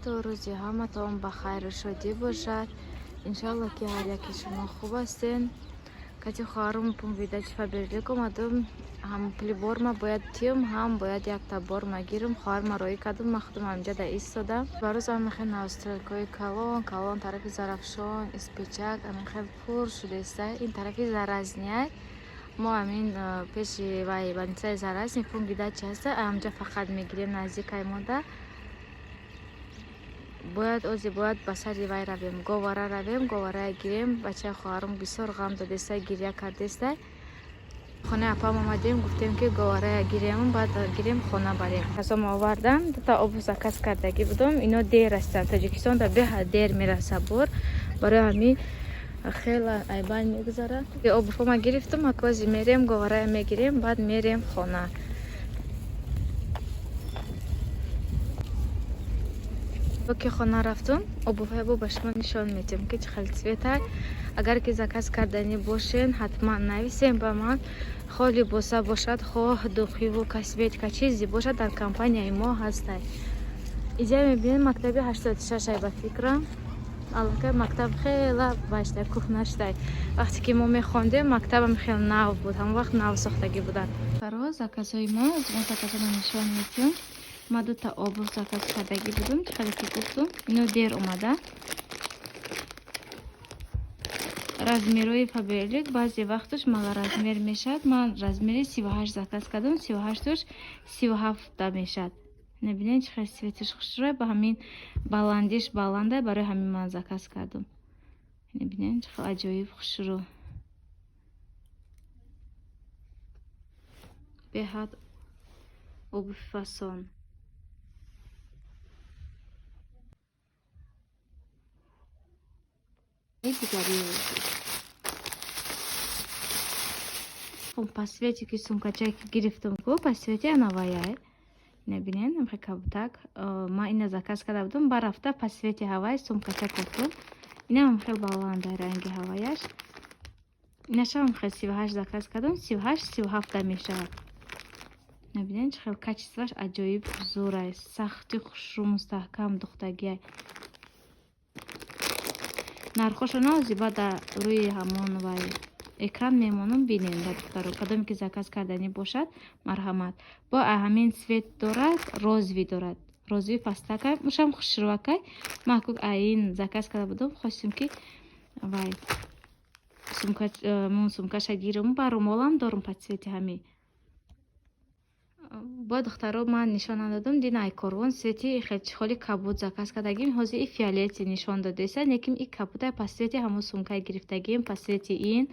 То рӯзи ҳаматон ба хайру шодӣ бошад. Иншалло, ки ҳар яке шумо хуб ҳастен. Кати хоҳарум пункт выдачи Фаберлик омадум. Ҳам пули борма бояд тиём, ҳам бояд якта борма гирам. Хоҳарма роӣ кардум, ман худам ҳаминҷа да истодам. Бароз ҳамин хел новостройкаҳои калон калон тарафи Зарафшон, Испечак ҳамин хел пур шудааста. Ин тарафи Заразняй. Мо ҳамин пеши вай больницаи Заразный пункт выдачи ҳаста, ҳамҷа фақат мегирем, наздикай монда. Бояд ози бояд ба сари вай равем, говара равем, говарая гирем. Бачаи хоҳарум бисёр ғам додеста, гиря кардеста. Хонаи апам омадем, гуфтем, ки говарая гирем, баъд гирем, хона барем. Казом овардам, дута обувь заказ кардагӣ будум. Ино дер ҳастанд, Тоҷикистонда беҳад дер мераса бор, барои ҳамин хела айбан мегузарад. Обувьҳома гирифтум, акози мерем, говарая мегирем, баъд мерем хона. Ки хона рафтум, обувьҳоя бо ба шумо нишон медиҳам, ки чӣ хел цветай. Агар ки заказ карданӣ бошен, ҳатман нависем ба ман. Хоҳ либоса бошад, хоҳ духиву косметика, чизе бошад, дар компанияи мо ҳастай. Иҷа мебинед, мактаби 86-ай, ба фикрам, аллакай мактаб хела баштай, кӯҳна шудай. Вақте ки мо мехондем, мактабам хеле нав буд, ҳамон вақт нав сохтагӣ буданд. Баро заказҳои мо, мо заказҳоро нишон медиҳем. Ма дута обувь заказ кардагӣ будум, чӣ хеле ки гуфтум, ино дер омада. Размерҳои Фаберлик баъзе вақташ малоразмер мешавад. Ман размери 38 заказ кардам, 38-тош 37-та мешавад. Набинед, чӣ хел цветаш хушрӯй, ба ҳамин баландиш баланда, барои ҳамин ман заказ кардам. Набинед, чӣ хел аҷоиб хушрӯ, беҳад обувь фасон. Дигари по цвети, ки сумкачае ки гирифтам ку, по цвети анаваяй. Набинед, амхе кабутак. Ман ина заказ карда будам, барафта по цвети ҳавай сумкача кофтум. Инам хел баландай, ранги ҳаваяш. Инашам хел 38 заказ кардам, 38 37-та мешавад. Набинед, чӣ хел качествоаш аҷоиб зӯрай, сахти, хушрӯ, мустаҳкам духтагиай. Нархошона озиба дар рӯи ҳамон вай экран мемонам, бинем ба духтаро. Кадоме ки заказ карданӣ бошад, марҳамат. Бо ҳамин цвет дорад, розовый дорад, розовый пастакай, ушам хушрӯакай. Ман ку ин заказ карда будам, хостем, ки вай сумкаша гирам, ба румолам дорум по цвети ҳамин. Бо духтаро, ман нишон надодам, дина ай Корвон цвети холи кабуд заказ кардагим. Ҳозир и фиолетовый нишон додеса, лекин и кабудай, по цвети ҳамон сумкае гирифтагим, по цвети ин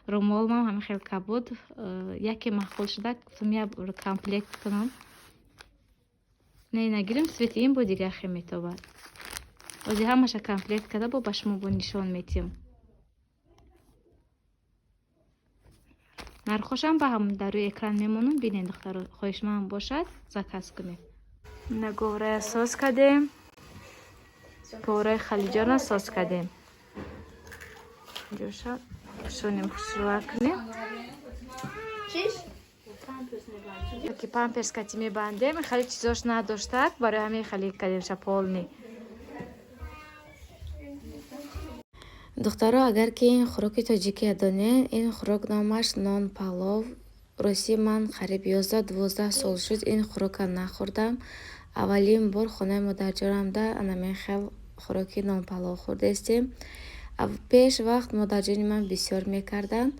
румолмам ҳамин хел кабуд. Яке маъқул шуда, гуфтам, як комплект кунам. Не, нагирем, цвети ин бо дигар хел метобад. Ҳозир ҳамаша комплект карда, бо ба шумо бо нишон метиҳам. Нархошам ба ҳам дар рӯи экран мемонам, бинед, духтаро. Хоҳишманд бошад, заказ кунед. Ина говрая соз кардем, говраи Халиҷона соз кардем. Ҷоша шонем, хушрӯа кунем, ки памперс кати мебандем. Хеле чизош надоштак, барои ҳамин хеле кардемша полный. Духтаро, агар ки ин хӯроки тоҷикия донед, ин хӯрок номаш нон палов. Ростӣ, ман қариб 11-12 сол шуд, ин хӯрока нахӯрдам. Аввалин бор хонаи модарҷонамда анамин хел хӯроки нонпалов хӯрдаистем. Пеш вақт модарҷони ман бисёр мекарданд.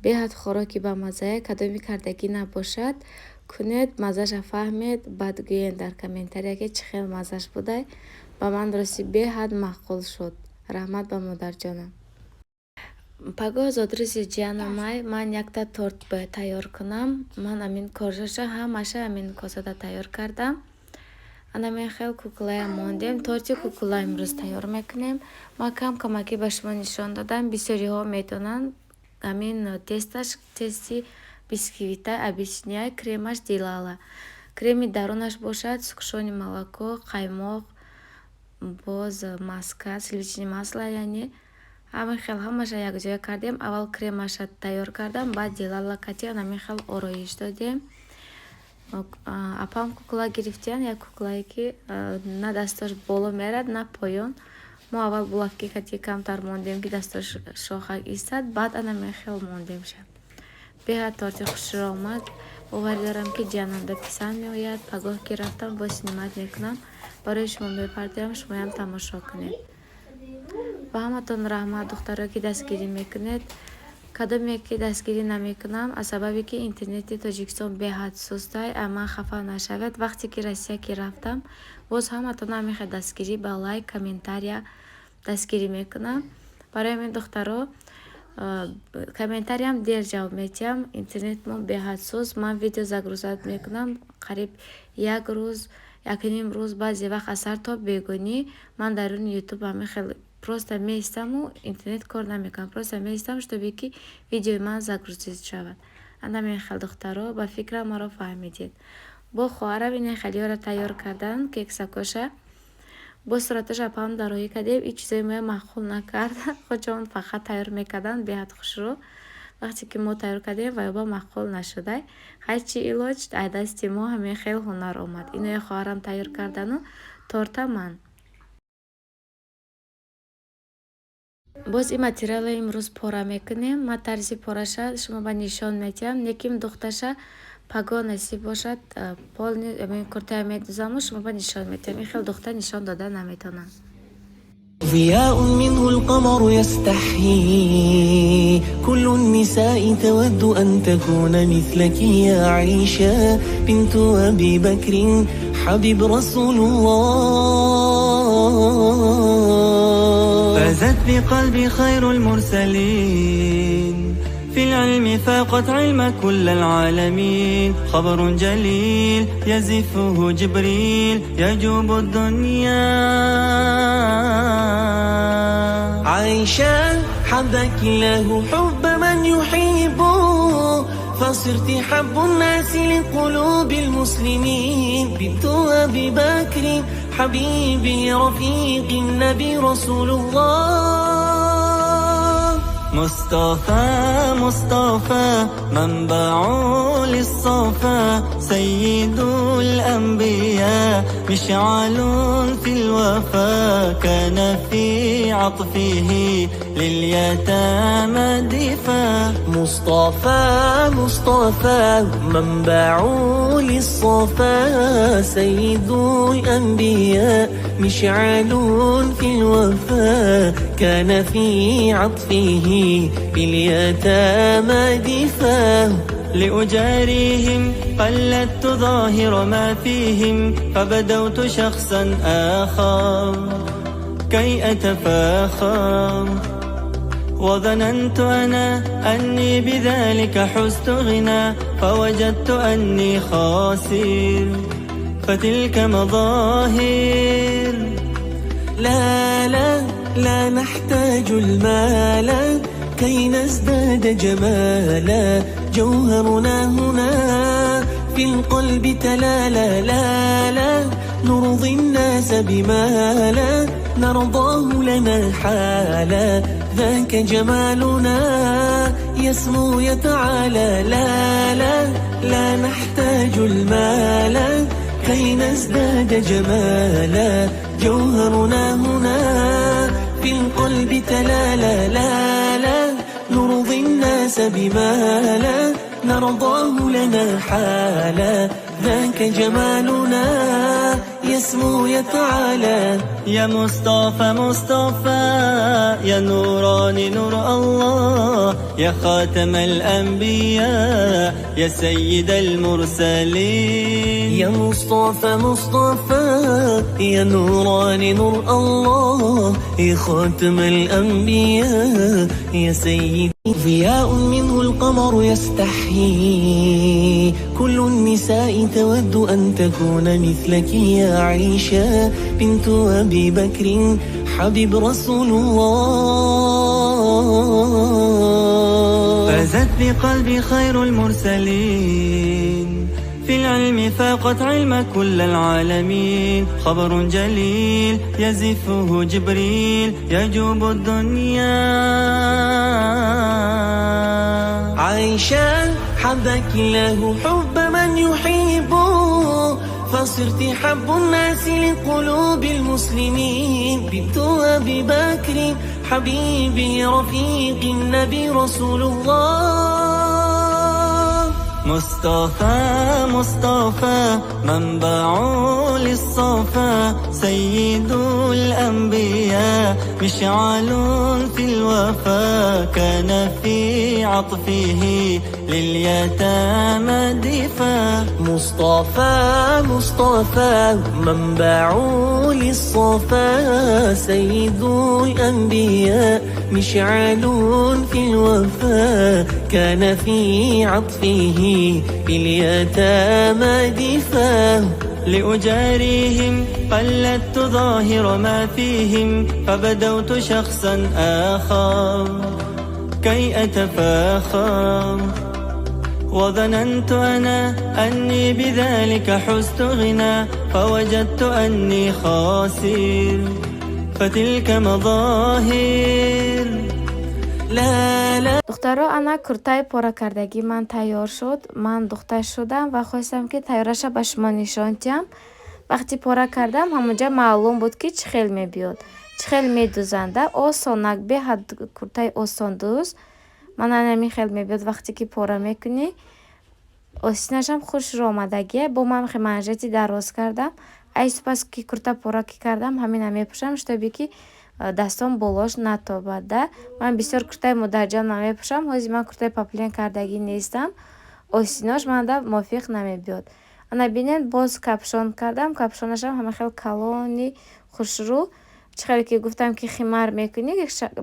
Беҳад хӯроки бамаззае. Кадоми кардагӣ набошад, кунед, маззаша фаҳмед, баъд гӯед дар комментария, ки чӣ хел маззаш будай. Ба ман ростӣ беҳад маъқул шуд. Раҳмат ба модарҷонам. Пагоҳ зодрӯзи ҷиянамай, ман якта торт бояд тайёр кунам. Ман амин коржаша ҳамаша амин косада тайёр кардам. Анамин хел кукулаям мондем. Торти кукула имрӯз тайёр мекунем. Ман кам камакӣ ба шумо нишон додам. Бисёриҳо медонанд, ҳамин тесташ тести бисквита обычныйя, кремаш дилала. Креми дарунаш бошад сгущённое молоко, қаймоқ, боз маска, сливочное масло, яъне ҳамин хел ҳамаша якҷоя кардем. Аввал кремаша тайёр кардам, баъд дилала кати ҳамин хел ороиш додем. Апам кукла гирифтиян, як куклае ки на дастош боло мерад, на поён. Мо аввал булавки кати камтар мондем, ки дастош шохак истад, баъд ана мехел мондемша. Беҳад торти хушрӯ омад. Боварӣ дорам, ки ҷиянамда писанд меояд. Пагоҳ ки рафтам, боз снимать мекунам, барои шумо мепардоям, шумоям тамошо кунед. Ба ҳаматон раҳмат, духтаро, ки дастгирӣ мекунед. Кадоме ки дастгирӣ намекунам, аз сабабе ки интернети Тоҷикистон беҳад сустай, ман хафа нашавед. Вақте ки Россия ки рафтам, боз ҳаматон ҳамихел дастгирӣ ба лайк, комментария дастгирӣ мекунам. Барои ҳамин, духтаро, комментариям дер ҷавоб медиҳам. Интернетмон беҳад суст. Ман видео загрузать мекунам, қариб як рӯз, якним рӯз, баъзе вақт аз сар то бегонӣ ман даруни Ютуб ҳамихел просто меистаму интернет кор намекунам, просто меистам, чтобы ки видеои ман загрузить шавад. Ана мехел, духтаро, ба фикрам, маро фаҳмидед. Бо хоҳарам ин хелиёро тайёр кардан, кексакоша. Бо сураташа апам дароҳӣ кардем, ин чизои моя маъқул накард. Худшон фақат тайёр мекарданд беҳад хушрӯ. Вақте ки мо тайёр кардем, вайоба маъқул нашудай. Хай, чӣ илоҷ, аз дасти мо ҳамин хел ҳунар омад. Иноя хоҳарам тайёр кардану торта ман. Боз ин материалро имрӯз пора мекунем. Ман тарзи пораша шумо ба нишон медиҳам, лекин духташа пагоҳ насиб бошад, полный куртая медузаму шумо ба нишон медиҳам. Ин хел духта нишон дода наметавонам. ضياء منه القمر يستحيي، كل النساء تود أن تكون مثلك يا عيشة بنت أبي بكر حبيب رسول الله. فازت بقلبي خير المرسلين، في العلم فاقت علم كل العالمين، خبر جليل يزفه جبريل يجوب الدنيا. عائشة حبك الله حب من يحب، فصرت حب الناس لقلوب المسلمين، بنت أبي بكر حبيبي رفيق النبي رسول الله. مصطفى مصطفى منبع للصفا، سيد الأنبياء مشعل في الوفا، كان في عطفه لليتامى دفا. مصطفى مصطفى منبع للصفا، سيد الأنبياء مشعل في الوفا، كان في عطفه لليتامى دفا. لأجاريهم قلدت ظاهر ما فيهم، فبدوت شخصا آخر كي أتفاخر، وظننت أنا أني بذلك حزت غنى، فوجدت أني خاسر فتلك مظاهر. لا لا لا نحتاج المال كي نزداد جمالا، جوهرنا هنا في القلب تلالا. لا لا نرضي الناس بما لا نرضاه لنا حالا، ذاك جمالنا يسمو يتعالى. لا لا لا نحتاج المال كي نزداد جمالا، جوهرنا هنا في القلب تلالا. لا لا نرضي الناس بما لا نرضاه لنا حالا، ذاك جمالنا يسمو يتعالى. يا مصطفى مصطفى يا نوراني نور الله، يا خاتم الأنبياء يا سيد المرسلين. يا مصطفى مصطفى يا نوراني نور الله، يا خاتم الأنبياء يا سيد. ضياء منه القمر يستحيي، كل النساء تود أن تكون مثلك يا عيشة بنت أبي بكر حبيب رسول الله. فازت بقلبي خير المرسلين، في العلم فاقت علم كل العالمين، خبر جليل يزفه جبريل يجوب الدنيا. عائشة حبك الله حب من يحب، فصرت حب الناس لقلوب المسلمين. بنت أبي بكر، حبيبي، رفيق النبي رسول الله. مصطفى، مصطفى، منبع للصفا، سيد الأنبياء، مشعل في الوفا، كان في عطفه لليتامى دفا. مصطفى، مصطفى، منبع للصفا، سيد الأنبياء، مشعل في الوفا، كان في عطفه لليتامى دفا. لأجاريهم قلدت ظاهر ما فيهم، فبدوت شخصا آخر كي أتفاخر، وظننت أنا أني بذلك حزت غنى، فوجدت أني خاسر، فتلك مظاهر لا لا. Духтаро, ана куртаи поракардагии ман тайёр шуд. Ман духта шудам ва хостам, ки тайёраша ба шумо нишон диҳам. Вақти пора кардам, ҳамонҷа маълум буд, ки чӣ хел мебиёд, чӣ хел медузанда. Осонак, беҳад куртаи осондӯз. Ман ҳамин хел мебиёд, вақте ки пора мекунӣ. Остинашам хушрӯ омадагия. Бо ман манжети дароз кардам. Ай сипас ки курта пора ки кардам, ҳамина мепӯшам, чтобы ки дастом болош натобад да. Ман бисёр куртаи модарҷонам мепӯшам. Ҳозир ман куртаи поплен кардагӣ нестам, остинош манда мувофиқ намебиёд. Ана бинед, боз капюшон кардам. Капюшонашам ҳама хел калони хушрӯ. Чӣ хеле ки гуфтам, ки химар мекунӣ,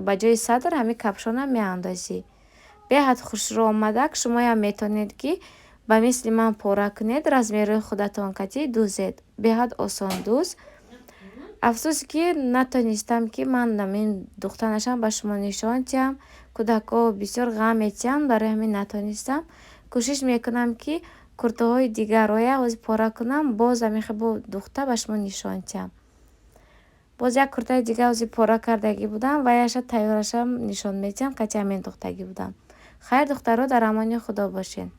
ба ҷои сатр ҳамин капюшонам меандозӣ. Беҳад хушрӯ омадак. Шумоям метавонед, ки ба мисли ман пора кунед, размерҳои худатон кати дӯзед. Беҳад осондӯз. Афсӯс, ки натонистам, ки ман ҳамин духтанашам ба шумо нишон диҳам. Кӯдакҳо бисёр ғам метиҳанд, барои ҳамин натонистам. Кӯшиш мекунам, ки куртаҳои дигарроя ҳозир пора кунам, боз ҳамин хел бо духта ба шумо нишон диҳам. Боз як куртаи дига ҳозир пора кардагӣ будам ва яша тайёрашам нишон медиҳам, кати ҳамин духтагӣ будам. Хайр, духтаро, дар амони Худо бошед.